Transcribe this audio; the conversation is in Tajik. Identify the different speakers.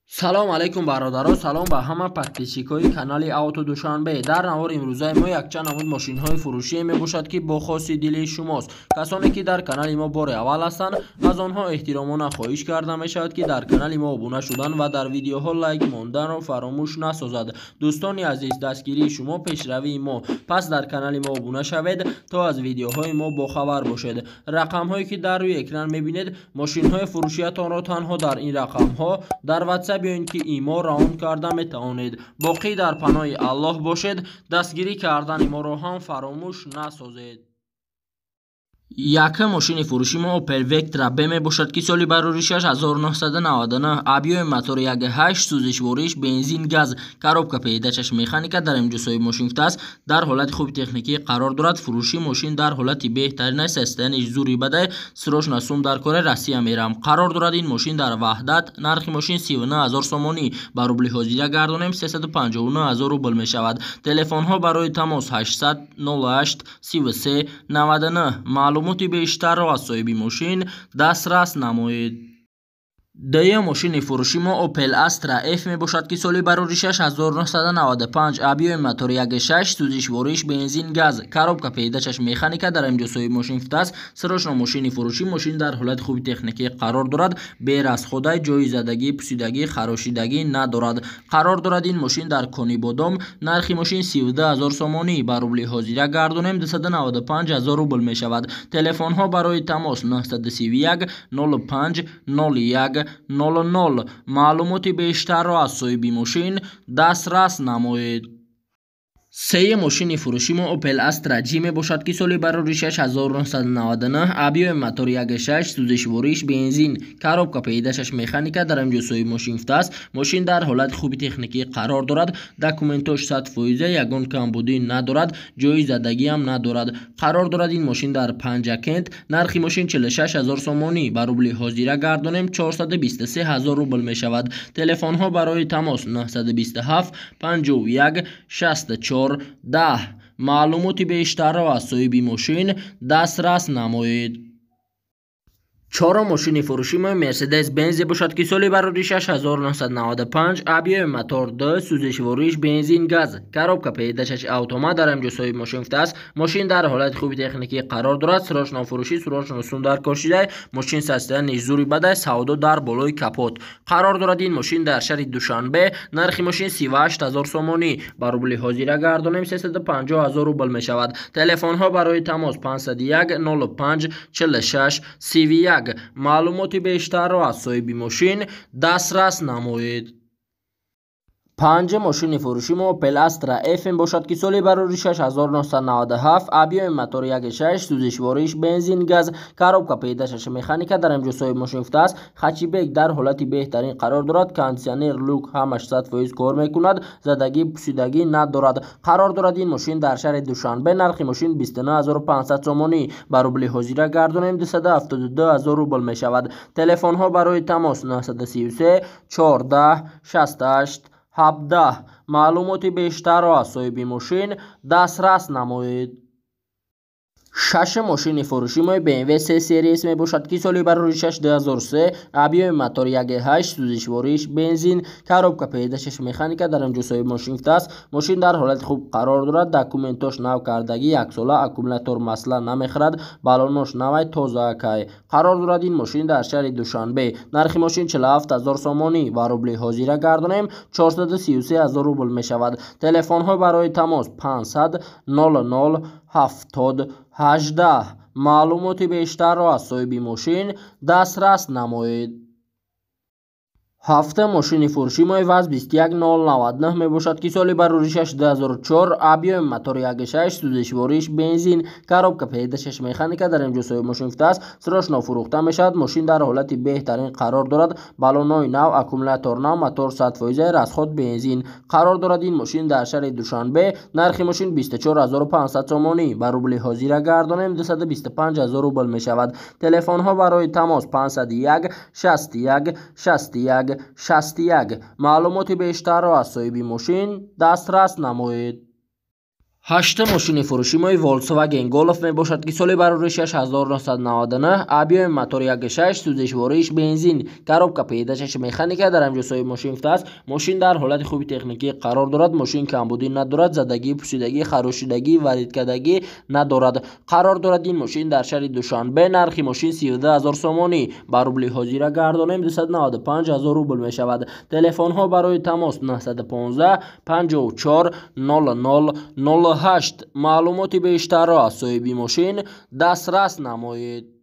Speaker 1: Салом алейкум, бародаро, салом ба ҳама подписчикои канали Ауто Душанбе. Дар навори имрӯзаи мо якчанд намуд мошинҳои фурӯшие мебошад, ки бо хоси дили шумост. Касоне ки дар канали мо бори аввал ҳастанд, аз онҳо эҳтиромона хоҳиш карда мешавад, ки дар канали мо обуна шудан ва дар видеоҳо лайк монданро фаромӯш насозад. Дӯстони азиз, дастгирии шумо пешравии мо, пас дар канали мо обуна шавед, то аз видеоҳои мо бохабар бошед. Рақамҳое ки дар рӯи экран мебинед, мошинҳои фурӯшиятонро танҳо дар ин рақамҳо дар WhatsApp ё ин ки имо равон карда метавонед. Боқӣ дар паноҳи Аллоҳ бошед, дастгирӣ кардани моро ҳам фаромӯш насозед. Якум мошини фурӯши мо Opel Vectra B мебошад, ки соли бароришаш 1999, объёми мотори 1.8, сӯзишвориш бензин газ, коробка передачаш механика. Дар инҷо соҳиби мошин гуфтааст, дар ҳолати хуби техникӣ қарор дорад. Фурӯши мошин дар ҳолати беҳтарин аст, состояниш зури бадай, срочно сум дар кори Россия мерам. Қарор дорад ин мошин дар Ваҳдат. Нархи мошин 39 000 сомонӣ, ба рубли ҳозира гардонем, 359 000 рубл мешавад. Телефонҳо барои тамос 800 08 33 99. Маълумоти бештарро аз соҳиби мошин дастрас намоед. Дуюм мошини фурӯши мо Opel Astra F мебошад, ки соли бароришаш 1995, объёми мотори 1.6, сӯзишвориш бензин газ, коробка передачаш механика. Дар инҷо соҳиби мошин гуфтааст, срочно мошини фурӯшӣ. Мошин дар ҳолати хуби техникӣ қарор дорад, берасходай, ҷои задагӣ, пусидагӣ, харошидагӣ надорад. Қарор дорад ин мошин дар Конибодом. Нархи мошин 32 000 сомонӣ, ба рубли ҳозира гардонем, 295 000 рубл мешавад. Телефонҳо барои тамос 931 05 01 00. Маълумоти бештарро аз соҳиби мошин дастрас намоед. Сеюм мошини фурӯши мо Opel Astra G мебошад, ки соли бароришаш 1999, объёми мотори 1.6, сӯзишвориш бензин, коробка передачаш механика. Дар инҷо соҳиби мошин гуфтааст, мошин дар ҳолати хуби техникӣ қарор дорад, документош 100%, ягон камбудӣ надорад, ҷои задагиам надорад. Қарор дорад ин мошин дар Панҷакент. Нархи мошин 46 000 сомонӣ, ба рубли ҳозира гардонем, 423 000 рубл мешавад. Телефонҳо барои тамос 927 51 64 10. Маълумоти бештарро аз соҳиби мошин дастрас намоед. Чорум мошини фурӯши мо Mercedes Benz бошад, ки соли бароришаш 1995, объёми мотор 2, сӯзишвориш бензин газ, коробка передачаш автомат. Дар инҷо соҳиби мошин гуфтааст, мошин дар ҳолати хуби техникӣ қарор дорад, срочно фурӯшӣ, срочно сум дар кор шидай. Мошин состояниш зури бадай, савдо дар болои капот. Қарор дорад ин мошин дар шаҳри Душанбе. Нархи мошин 38 000 сомонӣ, ба рубли ҳозира гардонем, 350 000 рубл мешавад. Телефонҳо барои тамос 501 05 46 31. Маълумоти бештарро аз соҳиби мошин дастрас намоед. Панҷум мошини фурӯши мо Opel Astra F бошад, ки соли бароришаш 1997, объёми мотори 1.6, сӯзишвориш бензин газ, коробка передачаш механика. Дар инҷо соҳиби мошин гуфтааст, хэтчбек дар ҳолати беҳтарин қарор дорад, кондитсионер, люк ҳамаш 100% кор мекунад, задагӣ, пусидагӣ надорад. Қарор дорад ин мошин дар шаҳри Душанбе. Нархи мошин 29 500 сомонӣ, ба рубли ҳозира гардонем, 272 000 рубл мешавад. Телефонҳо барои тамос 933 14 68 17. Маълумоти бештарро аз соҳиби мошин дастрас намоед. Шашум мошини фурӯши мо BMW 3 Series мебошад, ки соли бароришаш 2003, объёми мотори 1.8, сӯзишвориш бензин, коробка передачаш механика. Дар инҷо соҳиби мошин гуфтааст, мошин дар ҳолати хуб қарор дорад, документош нав кардагӣ, яксола, аккумулятор масла намехӯрад, балонош навай, тозаакай. Қарор дорад ин мошин дар шаҳри Душанбе. Нархи мошин 47 000 сомонӣ, ба рубли ҳозира гардонем, 433 000 рубл мешавад. Телефонҳо барои тамос 500 00 70 18. Маълумоти бештарро аз соҳиби мошин дастрас намоед. Ҳафтум мошини фурӯши мо ВАЗ 21099 мебошад, ки соли бароришаш 2004, объёми мотори 1.6, сӯзишвориш бензин, коробка передачаш механика. Дар инҷо соҳиби мошин гуфтааст, срочно фурӯхта мешавад. Мошин дар ҳолати беҳтарин қарор дорад, баллонҳои нав, аккумулятор нав, мотор 100%, расход бензин. Қарор дорад ин мошин дар шаҳри Душанбе. Нархи мошин 24 500 сомонӣ, ба рубли ҳозира гардонем, 225 000 рубл мешавад. Телефонҳо барои тамос 501 61 61 61. Маълумоти бештарро аз соҳиби мошин дастрас намоед. Ҳаштум мошини фурӯши мои Volkswagen Golf мебошад, ки соли бароришаш 1999, объёми мотор 1.6, сӯзишвориш бензин, коробка передачаш механика. Дар ҳамҷо соҳиби мошин гуфтааст, мошин дар ҳолати хуби техникӣ қарор дорад, мошин камбудӣ надорад, задагӣ, пусидагӣ, харошидагӣ, варидкардагӣ надорад. Қарор дорад ин мошин дар шаҳри Душанбе. Нархи мошин 32 0 сомонӣ, ба рубли ҳозира гардонем 295 0 рубл мешавад. Телефонҳо барои тамос 915 54 00 08. Маълумоти бештарро аз соҳиби мошин дастрас намоед.